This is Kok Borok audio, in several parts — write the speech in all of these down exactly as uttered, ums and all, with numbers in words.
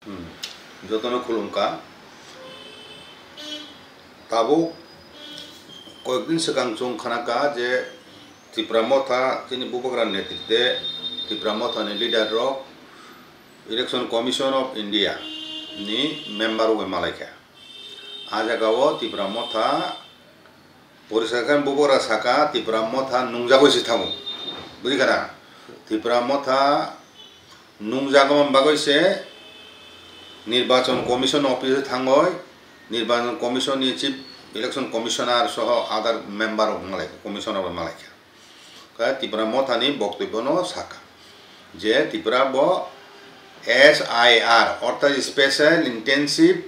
Hmm. Jotono khulumkha. Tabuk koyekdin swkang chwng khanakha je Tipra Motha chini Bubagra netritwe Tipra Motha ni leader rok Election Commission of India ni member rok malaikha. A jagao Tipra Motha poriskar khe Bubagra saka Tipra Motha nungjagwi se thango. Bujikha na? Tipra Motha nungjagma bagwi se Nirbachon Commission office thangoi Nirbachon Commission ni Chief Election Commissioner soho other member rok malaikha, commissioner rok malaikha. Khe Tipra Motha ni boktobyo no saka je Tipra bo S I R ortho Special Intensive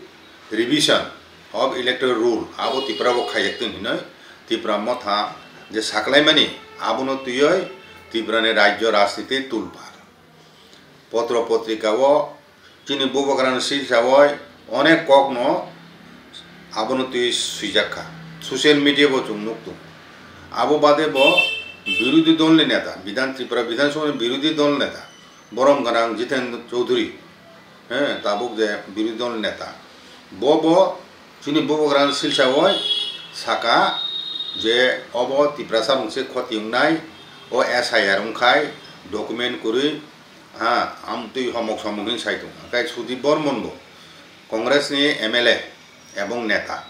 Revision of Electoral Rule abo Tipra bo khaijak tong hinoi Tipra Motha je saklaimani abono twiwi Tipra ni rajyo rajniti tulpar. Potro potrika o chini Bubagrani silsawoi onek kokno abono twi swijak kha. Social media bo chwng nuk tongo. Abo bade bo birodhi dol ni neta, Bidhan, Tripura Bidhan Sabha ni birodhi dol neta, borom gwnang Jiten Chaudhary, he, tabuk je birodhi dol ni neta. Bo bo chini Bubagrani silsawoi saka je obo Tiprasa rok se khoti wngnai, o S I R wngkhai document kwrwi, ha, amtwi homok somok hin sai tongo. Hwnkhe Sudip Bormon bo Congress ni M L A ebong neta.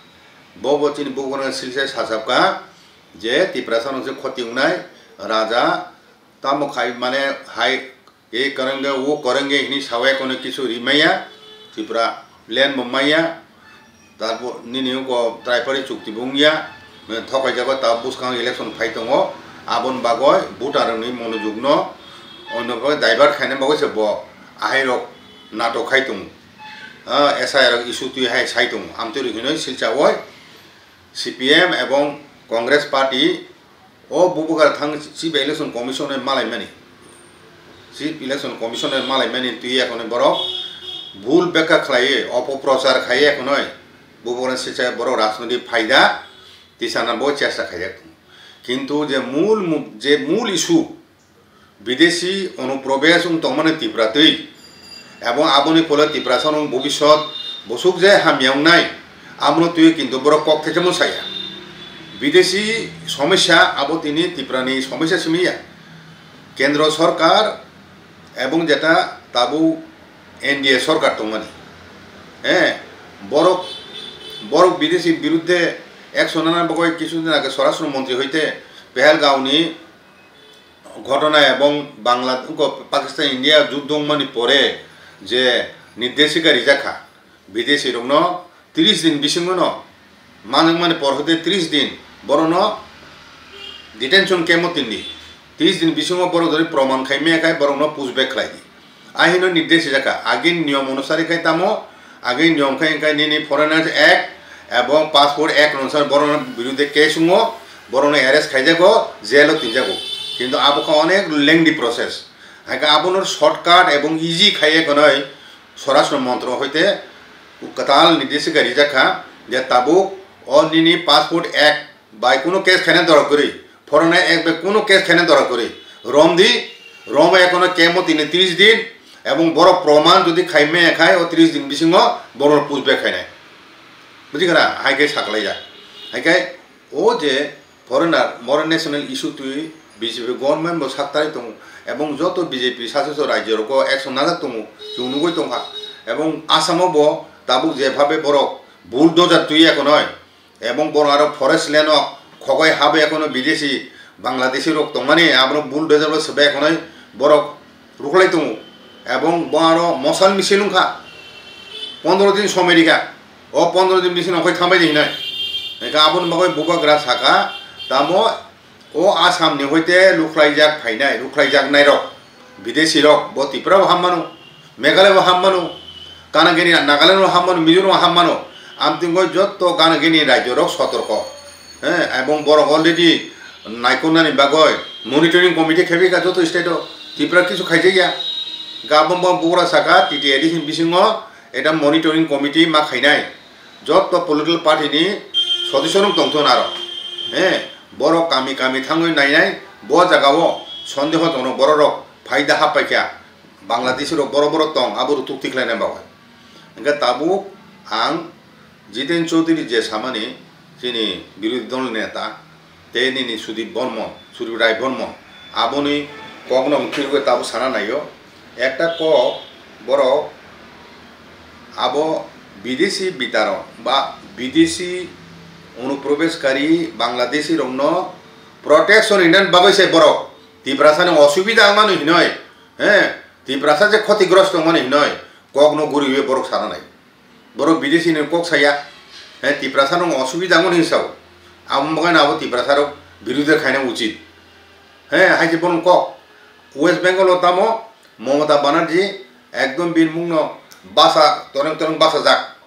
Bo bo chini Bubagrani silsa sachapkha je Tiprasa rok se khoti wngnai raja tamo khai mane hai e karenge o karenge hini sawi kono kisu rimaya Tripura land bo maya. Tarpor nini uko Traipari chukti bo wngya, thokai jago ta bwskang election phai tongo, aboni bagoi voter ni monojog no oino bagoi divert khaina bagoi se bo ahai rok natok khai tongo. Ah, S I R rok issue twi hai sai tongo, amtwi rok hinoi silchawoi C P M ebong Congress party o Bubagra thang Chief Election Commission no malaimani. Chief Election Commission no malaimani twi ekhonoi borok bul bekha khlaiwi opoprochar khaiwi ekhonoi Bubagra sisa borok rajniti phaida tisana bo chesta khaijak tongo. Kintu je mul mu-, je mul issue bidesi onuprobesh wng tongmani Tipra twi, ebong aboni phole Tiprasa rok bobisot bosuk je hamya wngnai, abono twi kintu borok kok thekhe mung saya. Bidesi somosya abo tini Tiprani somosya simi ya. Kendro sorkar ebong jeta tabuk N D A sorkar tongmani, eh, borok, borok bidesi biruddhe action nana bagoi kisu din age Swarashtra Montri hoite Pehelgaon ni ghotona ebong Bangla-, ko Pakistan India juddho wngmani pore je nirdeshika rijak kha, bidesi rokno tris din bisingo no manwk mani por hote tris din borokno detention camp o tindi, tris din bisingo borok jodi proman khai maya khai borokno push back khlai di. Ahino nirdesh rijak kha, agini niyom onusari khai tamo, agini niyom khai wngkha nini Foreigners Act ebong Passport Act onusar borokno biruddhe case wngo, borokno arrest khaijago, jail o tinjago. Kintu abo kha onek lengthy process. Hai khe abono shortcut ebong easy khaiye khwnwi Swarashtra Montro hoite kwtal nirdeshika rijak kha je tabuk o nini Passport Act bai kuno case khaina dora kwrwi, Foreign Act bai kuno case khaina dora kwrwi, romdi, romwi ekhono camp o tini tris din, ebong borok proman jodi khai maya khai o tris din bisingo borok push back khainai. Bujikha na? Hai khe saklaijak. Hai khe o je foreigner, foreign national issue twi B J P government bo saktai tongo, ebong joto B J P sasaito rajyo rogo action najak tongo, chwng nugwi tongkha, ebong Assam o bo tabuk jebhabe borok bulldozer twi ekhonoi, ebong borok aro forest land o khogoi habo ekhonoi bidesi, Bangladeshi rok tongmani, abono bulldozer bai swbai ekhonoi borok rukhlai tongo, ebong bo aro mosal misil wngkha, pondro din somoi rikha, o pondro din bisingo okhai thambai di hinai. Ekha aboni bagoi bubagra saka, tamo o Assam ni hoite rukhlaijak phainai, rukhlaijaknai rok, bidesi rok, bo Tripura bo hammano, Meghalaya bo hammano, gana gini Nagaland bo hammano, Mizoram bo hammano, amtwngwi jotto gana gini rajyo rok sotorko. He, ebong borok already naikolnani bagoi monitoring committee khaibai kha joto state o, Tripura kisu khaijakya. Gabon bo bugra saka T T A D C ni bisingo eta monitoring committee ma khainai. Jotto political party ni sodisyo rok tongthun aro. He, borok kami kami thangwi nainai, bo jaga o sondeho tongo borok rok phaida happaikha. Bangladeshi rok borok borok tong, abo rok tukti khlaina bagwi. Hingke tabuk ang Jiten Chaudhary je samani chini birodhi dol neta tei nini Sudip Bormon, Sudip Rai Bormon aboni kokno wngkhe tabuk sana naio. Ekta kok borok abo bidesi bitaron ba bidesi onuprobeshkari Bangladeshi rokno protection hinani bagwi se borok Tiprasani osubida wngmani hinoi, he, Tiprasa je khotigrosto wngmani hinoi kokno guriwi borok sana nai. Borok bidesi ni kok saya, he, Tiprasa rok osubida wngmani hinwi sao. Amo bagwi abo Tiprasa rok birodhi khaina uchit. He, hai se borok kok. West Bengal o tamo Mamata Banerjee ekdom bini mungno basa toreng toreng basajak.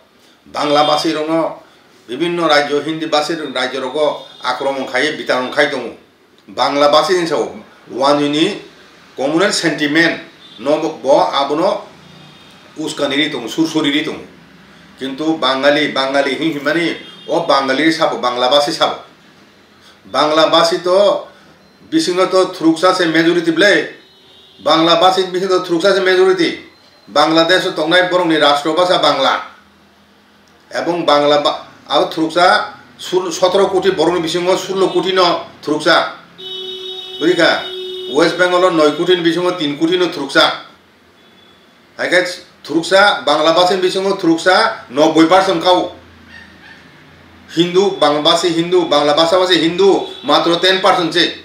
Bangla basi rokno bibinno rajyo, Hindi basi rajyo rogo akromon khai, bitaron khai tongo. Bangla basi ni sao wanjwini communal sentiment no bo, bo abono uskani ri tongo, sur suri ri tongo. Kintu Bangali, Bangali hin hinmani o Bangali sabo, Bangla basi sabo. Bangla basi to bisingo to thuruksa se majority ble. Bangla basi bisingo to thuruksa se majority. Bangladesh o tongnai borokni rastro basa Bangla. Ebong Bangla ba, abo thuruksa sul-, sotoro koti borokni bisingo sullo koti no thuruksa. Bujikha? West Bengal o noi koti ni bisingo tin koti no thuruksa. Hai khe thuruksa Bangla basi ni bisingo thuruksa nobboi percent kau. Hindu, Bangla basi Hindu, Bangla basa basi Hindu matro ten percent se.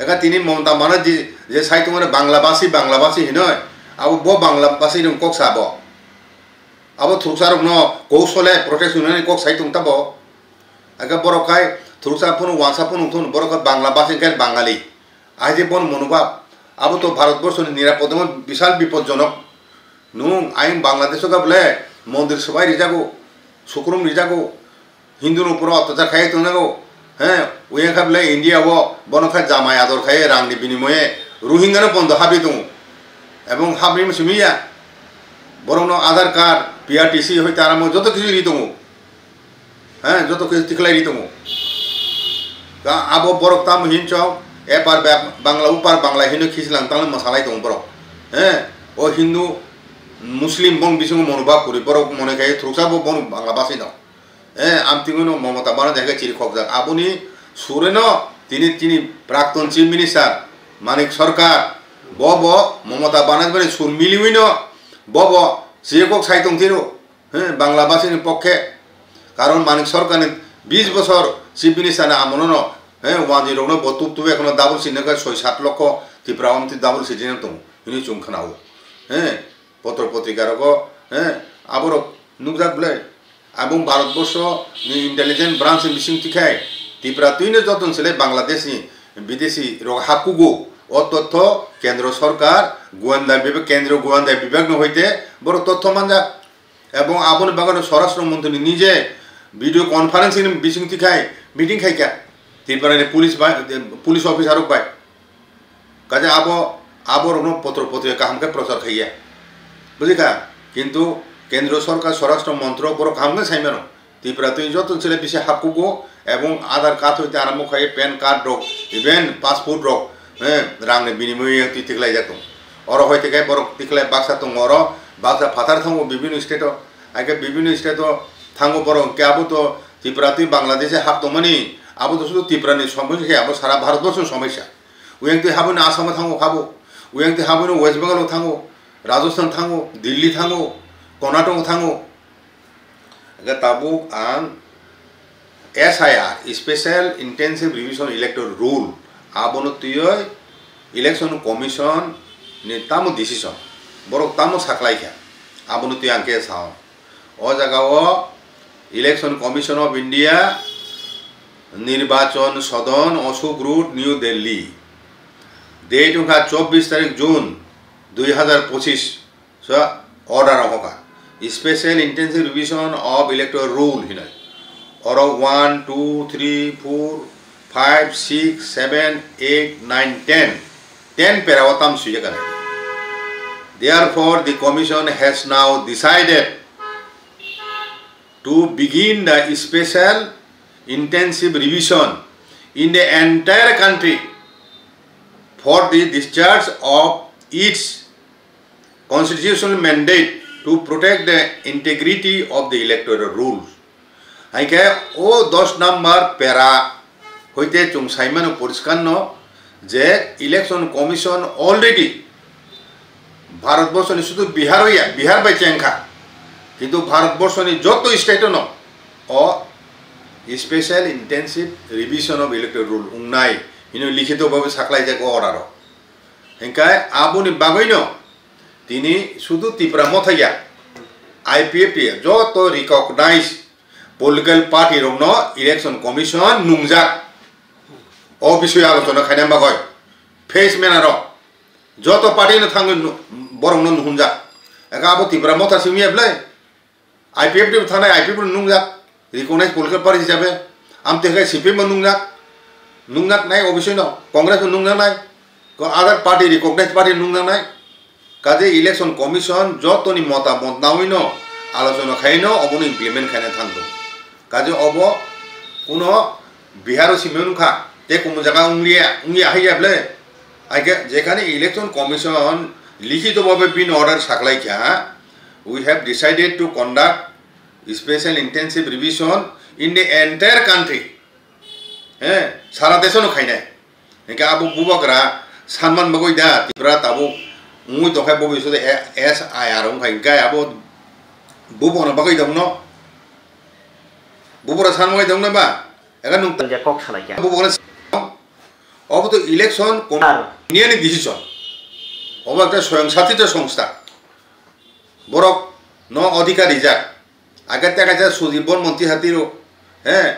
Eka tini Mamata Banerjee je, je sai tongmani Bangla basi, Bangla basi hinoi. Abo bo Bangla basi rok kok sa bo. Abo thuruksa rokno kousole protest hwnwi kok sai tong tabo. Aka borok khai thuruksa phunu wansa phunu thun borok khai Bangla basi khai Bangali. Aje bon monobhab. Abo to Bharat borso ni nirapodemo bisal bipodjonok. Nung ayang Bangladesh o gabole mondir swbai rijago, sukrum rijago. Hindu no pura otyachar khai tongnago. He, uyang kha bole India o bono kha jamai ador khai rang ni binimoye Rohingya no pondo habi tongo. Ebong habri mo simi ya. Borok no Aadhaar card, P R T C hoi tara mo joto kisu ri tongo. He, joto kisu tikhlai ri tongo. Ka abo borok tamo hin chong, epar ba-, Bangla upar Bangla hino khislang tangla masalai tongo borok. He, o Hindu, Muslim bong bisingo monobhab kuri borok mone khai thuruksa bo bono Bangla basi no. Eh, amtwino Mamata Banerjee hai khe chiri khokjak. Aboni sureno tini, tini Prakton Chief Minister Manik Sarkar, bo bo Mamata Banerjee bai sur miliwino bo bo chiri khok sai tong tiro, eh, Bangla basini pokkhe. Karon Manik Sarkarni bis bosor Chief Minister ni amolono, eh, wanjwi rokno bo tup tup ekhono double seat nokhe soi sat lokho Tripura omtwi double seat no tongo hwnwi chwng khnao. Eh, potro potrika rogo, eh, aborok nukjak bwle. Abong Bharatborsho ni intelligence branch ni bising tikhai Tripura twino joton sele Bangladesh ni bidesi rok hapkugo. O totho Kendro Sorkar, Goenda Bibhag, Kendro Goenda Bibhag no hoite borok totho manjak. Ebong aboni bagwi Swarashtra Montri ni nije video conference ni bising tikhai meeting khaikha Tripura ni police bai, police officer rok bai. Kaje abo, abo rokno potro potrika kaham khe prochar khaiya. Bujikha? Kintu Kendro Sorkar Swarashtra Montri borok kaham khe saimano. Tripura twi joto chwle bisi hapkugo ebong Aadhaar card hoite aramo khai pan card rok, even passport rok, eh, rang ni binimoye twi tiklai jak tong. Oro hoite khe borok tiklai baksa tong oro, baksa phatar thango bibino state o, hai khe bibino state o thango borok hwnkhe abo to Tripura twi Bangladesh hap tongmani, abo to sudu Tripura ni somosya khe, abo sara Bharat borso ni somosya. Uyang twi habwino Assam o thango khabo, uyang twi habwino West Bengal o thango, Rajasthan thango, Delhi thango, Karnataka o thango. Hingke tabuk ang S I R, Special Intensive Revision Electoral Roll, abono twiwi Election Commission ni tamo decision, borok tamo saklaikha, abono twi ang khe sao. O jaga o Election Commission of India, Nirbachon Sodon, Ashok Road, New Delhi. Date wngkha chobbish tarik June dui hazar pochis. So, order rok hoka. Special Intensive Revision of Electoral Rule hinoi. Oro one, two, three, four, five, six, seven, eight, nine, ten. Ten para o tam swijak ani. Therefore, the commission has now decided to begin the special intensive revision in the entire country for the discharge of its constitutional mandate to protect the integrity of the electoral rules. Hai khe o dos number para hoite chwng sai mano poriskar no je Election Commission already Bharat borso ni sudu Bihar o ya, Bihar bai cheng kha, kintu Bharat borso ni joto state o no o special intensive revision of electoral rule wngnai hino likhito bhabe saklai jak o order o. Hinkhe aboni bagwi no tini sudu Tipra Motha ya, I P F T ya, joto recognized political party rokno Election Commission nungjak. O bisoi alochona khaina bagwi face manner o joto party no thangwi nu-, borokno nuhunjak. Eka abo Tipra Motha simi ya bwle? I P F T bo thanai, I P F T bo nungjak, recognized political party hisabe. Amtwi khe C P M bo nungjak, nungjak nai obviously no, Congress bo nungjak nai, ko other party, recognized party nungjak nai. Kaje Election Commission jotoni motamot nawi no alochona khai no obono implement khaina thangdo. Kaje obo kuno Bihar o simi wngkha, tei kumun jaga wngya, wngya hai ya bwle? Aike jekhane Election Commission likhito bhabe bini order saklai kha, "We have decided to conduct special intensive revision in the entire country." He, sara desh no khainai. Hinkhe abo bubagra sanman bagwi da Tripura tabuk wngwi tongkha, bo bisode S I R wngkha, hinkhe abo bubokno bagwi tongno, bubokra sanmani tongno ba? Ega nung je kok salai kha. Bubokno, obo to election com-, Ar- Indiani decision. Obo ekta soyong sachito songstha. Borok no odhikar rijak. Age tei kaisa Sudip Bormon twi hatiro, he,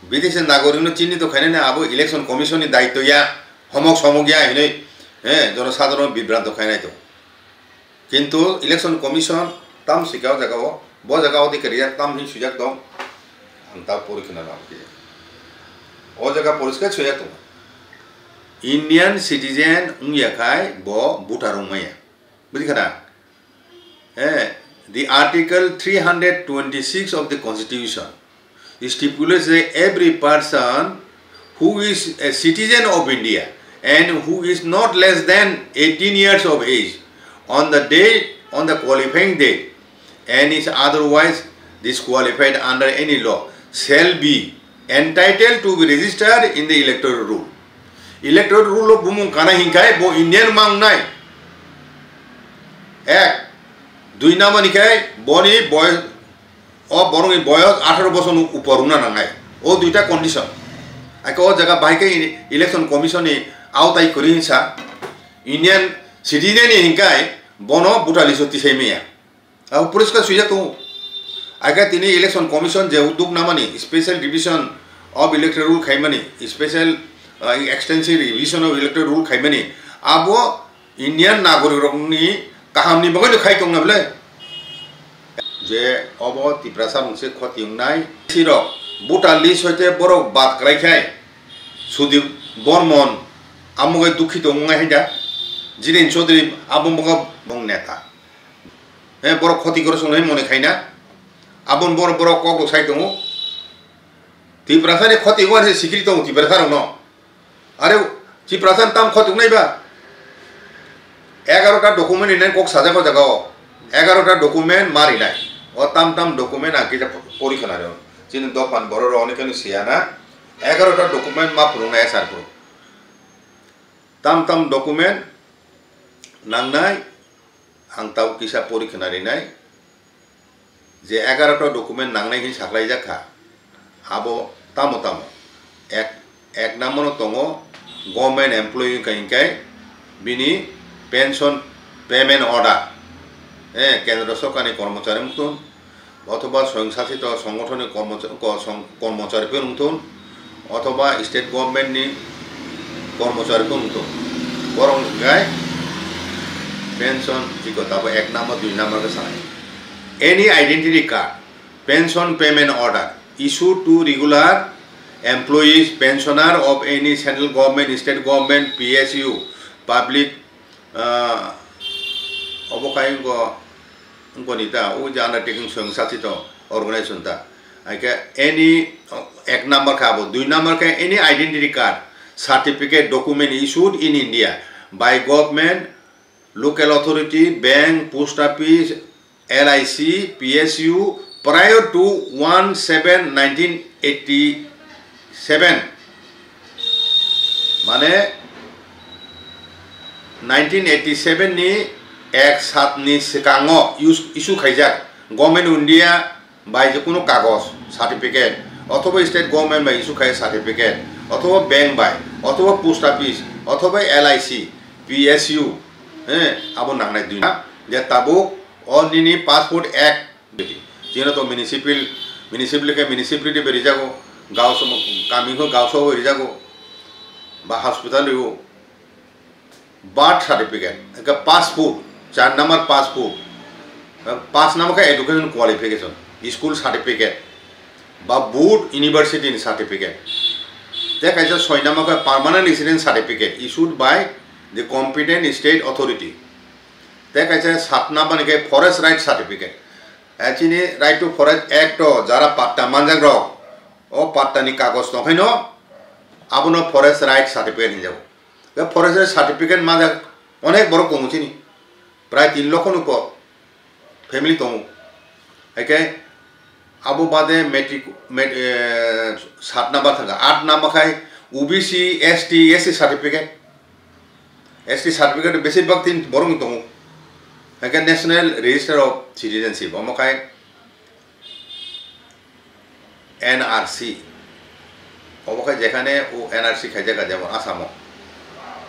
bidesi nagorik no chinito khainani abo Election Commission ni daityo ya, homok somok ya hinwi, he, jono sadharon bibranto khainai to. Kintu Election Commission tam sika o jaga o, bo jaga o dikhe rijak tam hin swijak tong, ang ta pori khna rw khe. O jaga poriskar swijak tong. Indian citizen wngya khai bo voter wngmaya. Bujikha na? Eh, the Article three hundred twenty-six of the Constitution stipulates that every person who is a citizen of India and who is not less than eighteen years of age on the day, on the qualifying date, and is otherwise disqualified under any law shall be entitled to be registered in the electoral roll. Electoral roll o bumung kana hinkhai bo Indian mangnai. Ek, dui namani khai boni boy-, o borokni boyos atharo bosor ni upor wngna nangnai. O duita condition. Aike o jaga bahai khe Election Commission ni aotai kwrwi hinsa Indian citizen ni hinkhai bono voter list o tisai maya. Abo poriskar swijak tongo. Aike tini Election Commission je uduk namani special revision of electoral roll khaimani, special, uh, extensive revision of electoral roll khaimani, abo Indian nagorik rokni kahamni bagwi no khai tongna bwle. Je obo Tiprasa mungse khoti wngnai. Sirok voter list hoite borok bad kwlai khai Sudip Bormon amo bai dukhi tongo wngya hai da. Jiren Chaudhary abo mokol bong neta. He borok khoti goro swngnai mone khaina. Abon borok borok kok rok sai tongo. Tiprasa ni khoti wan se sikiri tongo Tiprasa rok no. Are Tiprasa tam khoti wngnai ba. Egarota document ni nai kok sajak o jaga o. Egarota document ma rinai. O tam tam document ang kisa pori khna rw. Chini dopan borok rok onek khe no siya na. Egarota document ma phurung nai S R phurung. Tam tam document nangnai. Ang tabuk kisa pori khna rinai je egarota document nangnai hin saklaijak kha, abo tamo tamo? Ek, ek number no tongo government employee wngkha hinkhai bini pension payment order, eh, kendro sorkar ni kormochari wngtun, othoba swayamsasito songothon ni kormocha-, ko-, song-, kormochari phano wngthun, othoba state government ni kormochari phano wngthun, borok hwnkhe pension chikon tabuk ek number, dui number khe sanai. Any identity card, pension payment order issued to regular employees, pensioner of any central government, state government, P S U, public, ah, obo khai wngkha. Wngkoni ta, o je undertaking swayamsasito organization ta. Haikhe any, uh, ek number khe abo, dui number khe any identity card, certificate, document issued in India by government, local authority, bank, post office, L I C, P S U prior to one seven nineteen eighty seven, mane nineteen eighty seven ni ek sat ni swkango use, issue khaijak Government of India bai je kunu kagoj, certificate, othoba state government bai issue khai certificate, othoba bank bai, othoba post office, othoba L I C, P S U, eh, abo nangnai dui na. Je tabuk o nini passport act, chino to municipal, municipal ke municipality bai rijago, gaoso, kami ho gaoso bai rijago, ba hospital riu. Birth certificate, hwnkhe passport, char number passport, eh, panch number khe education qualification, school certificate, ba board university ni certificate, tei kaisa soi number khe permanent resident certificate issued by the competent state authority, tei kaisa sat number ni khe forest right certificate. Eh, chini Right to Forest Act o jara patta manjak rok, o patta ni kagoj tong khaino abono forest right certificate hinjago. Be forest certificate manjak onek borok tongo chini, prai tin lokho ni por family tongo. Haikhe abo bade matric, mat-, eh, sat number thangkha, aat number khai O B C, S T, S C certificate, S T certificate besibak tin borok ni tongo. Haikhe National Register of Citizenship, omo khai N R C. Obo khe jekhane o N R C khaijak kha, jemon Asamo.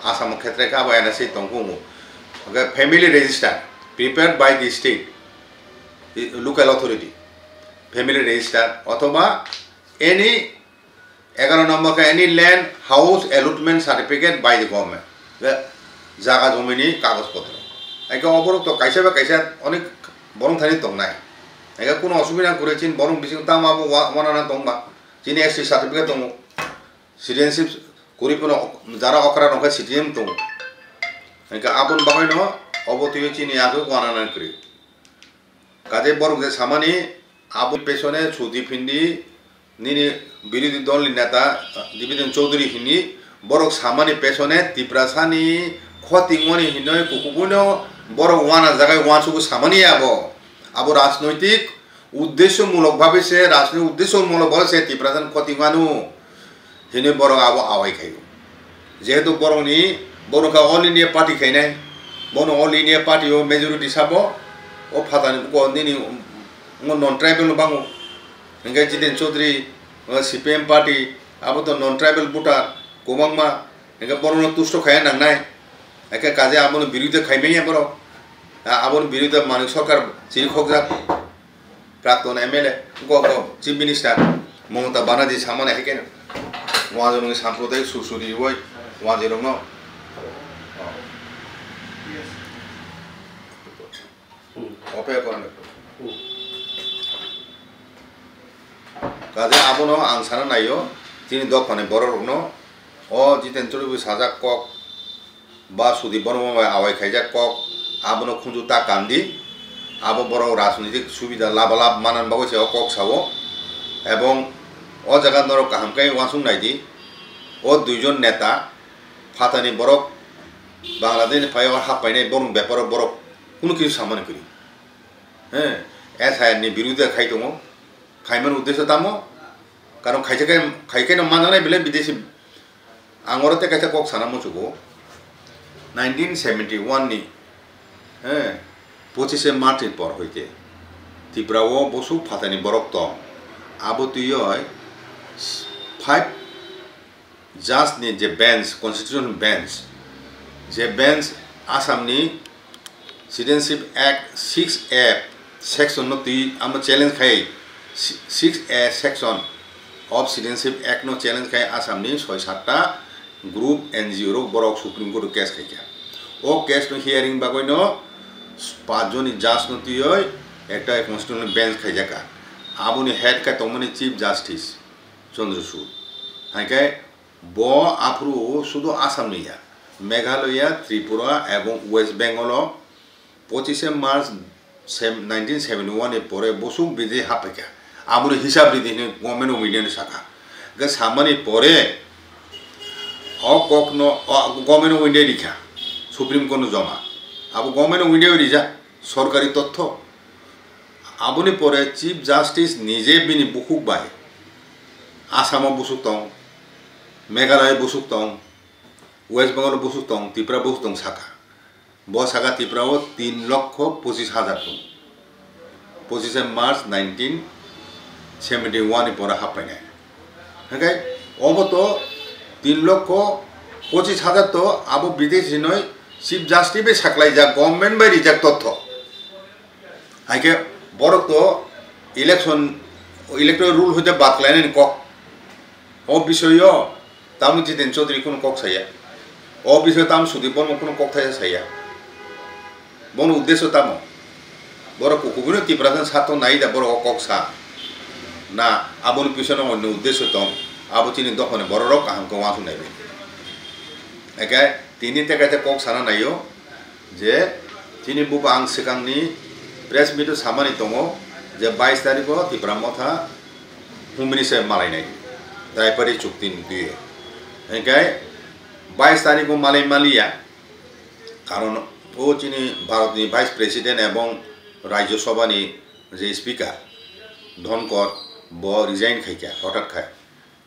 Asamo khetre khe abo N R C tongkhu wngo. Hwnkhe family register prepared by the state, the local authority. Family register othoba any Egaroh number khe any land house allotment certificate by the government. Be jaga jomini kagoj potro. Haikhe oborok to kaisa ba kaisa onek borok thani tongnai. Haikhe kuno osubida kwrwi chini borok bising tamo abo wa-, wanana tongba. Chini S T certificate tongo. Citizenship kwrwi phano jara okra rok khe citizen tongo. Haikhe aboni bagwino obo twiwi chini aswk wanana kwrwi. Kaje borok je samani abo pesone chuti phindi, nini birodhi dol ni neta Dibiden Chaudhary hini, borok samani pesone Tiprasani khotingmani hinoi kukubuino borok wana jagai wansugo samani abo. Abo rajnoitik uddesho mulok bhabe se, rajnoitik uddesho mulok bhabe se Tiprasani khoting manu. Hini borok abo awai khaio. Jehetu borokni, bono kha All India Party khainai, bono All India Party o majority sabo, o phatani buko nini, um, non tribal no bango. Hingke Jiten Chaudhary, o C P M party, abo to non tribal voter, kwbangma, hingke borokno tusto khaiya nangnai. Hingke kaje abono birodita khaimanya borok. A-, abono birodita Manik Sarkar chiri khokjak. Prakton M L A, go, go, Chief Minister, Mamata Banerjee samani hai khe, wanjwrwngni samprodayik sur suri rwui wanjwrwngno. Ope korne. Kaje abono ang sana naio, chini dophani borok rokno, o Jiten Chaudhary bo sajak kok, ba Sudip Borma bai awai khaijak kok, abono khunju ta kandi, abo borok rajnitik subida laba lab manani bagwi se o kok sao, ebong o jaga norok kaham khe uansuk naidi, o duijon neta phatani borok Bangladesh ni phaio hap painai borok beparo borok kunu kisu samani kwrwi, he, S I R ni birodita khai tongo, khaimani uddesho tamo, karon khaisa khe, khai khe no manjaknai belai bidesi. Ang oro tei kaisa kok sana muchugo, nineteen seventy one ni, eh, pochishe March ni por hoite Tripura o bosuk phatani borok tong. Abo twiwi five judge ni je bench, constitution bench, je bench Assam ni Citizenship Act six A section no twi amo challenge khai, si-, six A section of Citizenship Act no challenge khai Assam ni soi satta group N G O rok borok Supreme Court o case khai kha. O case no hearing bagwi no pach joni judge no twiwi ekta constitutional bench khaijak kha. Aboni head khe tongmani Chief Justice Chandrachud. Hai khe Bo aphuru sudu Assam ni ya, Meghalaya, Tripura ebong West Bengal o pochishe March sem-, nineteen seventy one ni pore bosuk bidi haphaikha. Aboni hisab ridi hwnwi Government of India ni sakha. Hwnkhe samani pore o kokno, o Government of India rikha, Supreme Court no joma. Abo Government of India rijak, sorkari totho. Aboni pore Chief Justice nije bini bukhuk bai Assam o busuk tong, Meghalaya busuk tong, West Bengal o busuk tong, Tripura busuk tong saka. Bo saka Tripura o tin lokho pochis hajar tong. Pochis March nineteen seventy one ni pore happainai. Hingke obo to tin lokho pochis hajar to abo bidesi noi Chief Justice bai saklaijak, government bai rijak totho. Haikhe borok to election, electoral rule hoite bad khlainani kok. O bisoyo tamo Jiten Chaudhary kuno kok saya. O bisoyo tamo Sudip Borma kuno kok thaya saya. Bono uddesyo tamo? Borok kukubuino Tiprasa sato nai da borok o kok sa. Na, aboni pisono onno uddesyo tong. Abo chini dophani bororok kaham khe uansuk nai bai. Eke tini tekaite kok sana naio. Je chini buba ang swkangni press meet o samani tongo je bais tarikh o Tipra Motha humini se malainai, Raipari chukti ni twi. Hingke bais tarikh o malai maliya, karon o chini Bharat ni Vice President ebong Rajya Sabha ni je Speaker Dhonkor bo resign khaikha hotat khai.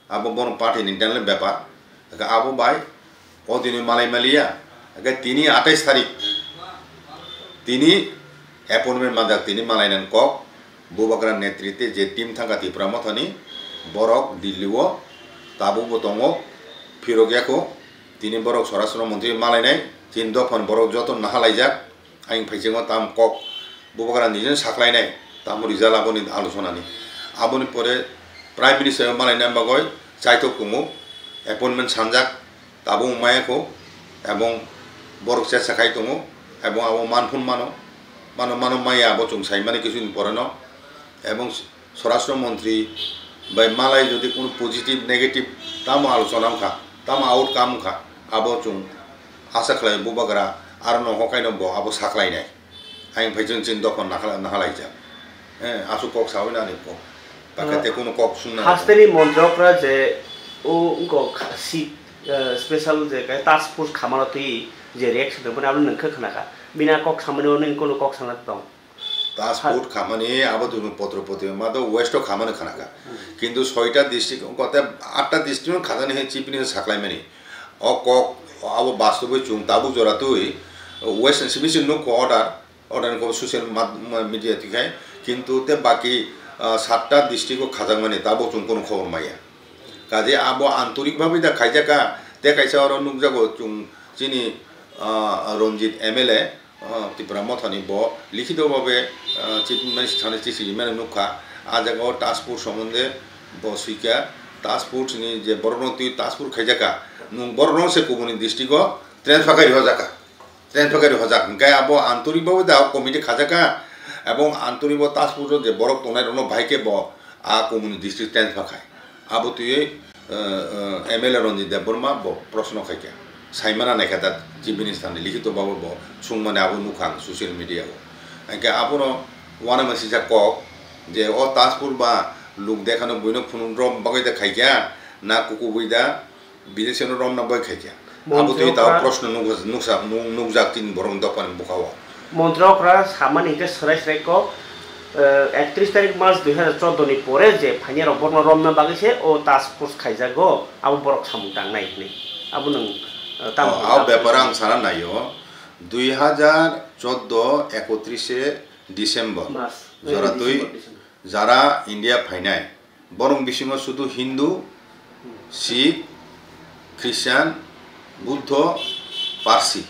Abo bono party ni internal bepar. Hingke abo bai o dini malai maliya. Hingke tini atais tarik tini appointment manjak, tini malainan kok Bubagra netritwe je team thangkha Tipra Mothani, borok Delhi o tabukbo tongo, phirok yako. Tini borok Swarashtra Montri malainai, chini dophani borok joto nahalaijak. Ayang phaichingma tam kok bubagra nijeni saklainai, tamo result aboni alochonani. Aboni pore Prime Minister malaina bagoi chaitok tongo, appointment sanjak, tabuk maya kho, ebong borok chesa khai tongo, ebong abo manphun mano, mano, mano maya abo chwng saimani kisuni poreno, ebong Swarashtra Montri bai malai jodi kunu positive, negative tamo alochona wngkha, tamo outcome wngkha, abo chwng asa khlai bubagra aro no hokaino bo abo saklainai. Ayang phai chwng chini dophano nahalaijak. Eh, aswk kok sawi nani kok. Pakete kunu kok sung nani kok. Hasteni montrokra je o wngkok seat, eh, special je kai task force khamano twi je reaction tongmani abo nwng khe khnakha. Bini a kok samani o nwng kunu kok sana tong. Task force khamani abo twi potro potro ma do west o khamani khanakha. Hmm. Kintu soita district, kote atta district no khajani he chief minister saklaimani. O kok abo bastobe chwng tabuk jora twi west sibisi nukho order, order ni kok social mad-, ma-, media twi khai. Kintu te baki, ah, satta district o khajakmani tabuk chwng kono khobor maya. Kaje abo antorik bhabe da khaijaka, te kaisa oro nukjago chwng chini, ah, Ranjit M L A, ah, Tipra Mothani bo likhito bhabe, ah, chief minister thani chichi rimani nukha. A jaga o task force somonde bo swikha, task force ni je borok no twi task force khaijaka, nwng borok no se kubuni district o transfer khai rihorjaka. Transfer khai rihorjak. Hingke abo antorik bhabe da committee khajaka, ebong antorik bo task force o je borok tongnai rok no bahai khe bo a kubuni district transfer khai. Abo twiwi, eh, eh, M L A Ranjit Debbarma bo proshno khaikha. Saimana naikha da chief minister ni likhito bhabe bo sungmani abo nukha ang social media o. Hingke abono uanama sijak kok je o task force ba luk dekhano buino phunuk rok bagwi da khaikha na kukubui da bidesi no romna bagwi khaikha. Abo twiwi tabuk proshno nuksa, nuk-, nukjak chini borok ni dophani bwkha o. Montri okra samani hingke swrai swrai kok, eh, ektris tarik March dui hazar chordo ni pore je phainai rok borokno romna bagwi se o task force khaijago, abo borok samung tangnai hinwi. Abo nwng, eh, tamo. Oh, abo bepar ang sana naio, dui hazar chordo ekotrise December. March, eh, jora twi December, December. Jara India phainai. Borok bisingo sudu Hindu, Sikh, Christian, Buddho, Parsi,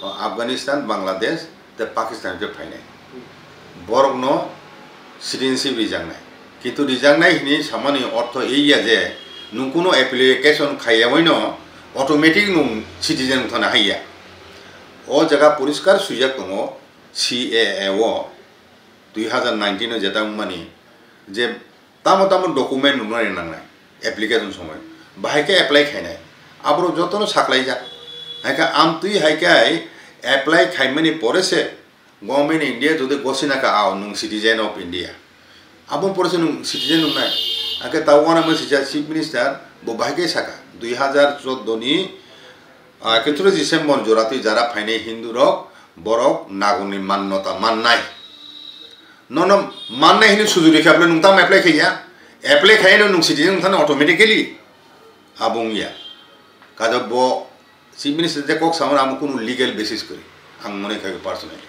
o Afghanistan, Bangladesh, tei Pakistan hwnwi phainai. Borokno citizenship rijaknai. Kintu rijaknai hwnwi samani ortho ei ya je nwng kunu application khaiyawi no automatic nwng citizen wngthana hai ya. O jaga poriskar swijak tongo C A A o. Dui hazar nineteen o jeta wngmani je tamo tamo document nuknani nangnai application somoi, bahai khe apply khainai, aborok jotono saklaijak. Hai khe amtwi hai khe apply khaimani pore se Government India jodi gosina kha, "Ao, nwng citizen of India," aboni pore se nwng citizen wngnai. Hai khe tabuk uanama sijak Chief Minister bo bahai khe saka, dui hazar chordo ni, ah, ekatris December jora twi jara phainai Hindu rok, borok Nagorni mannota mannai. Nono mannai hini sujuri khe apple nung tam apply khaiya. Apply khaino nung citizen nung thani automatically. Abung ya. Kaja bo Chief Minister je kok samar amo kunu legal basis kori. Ang mone khai personally.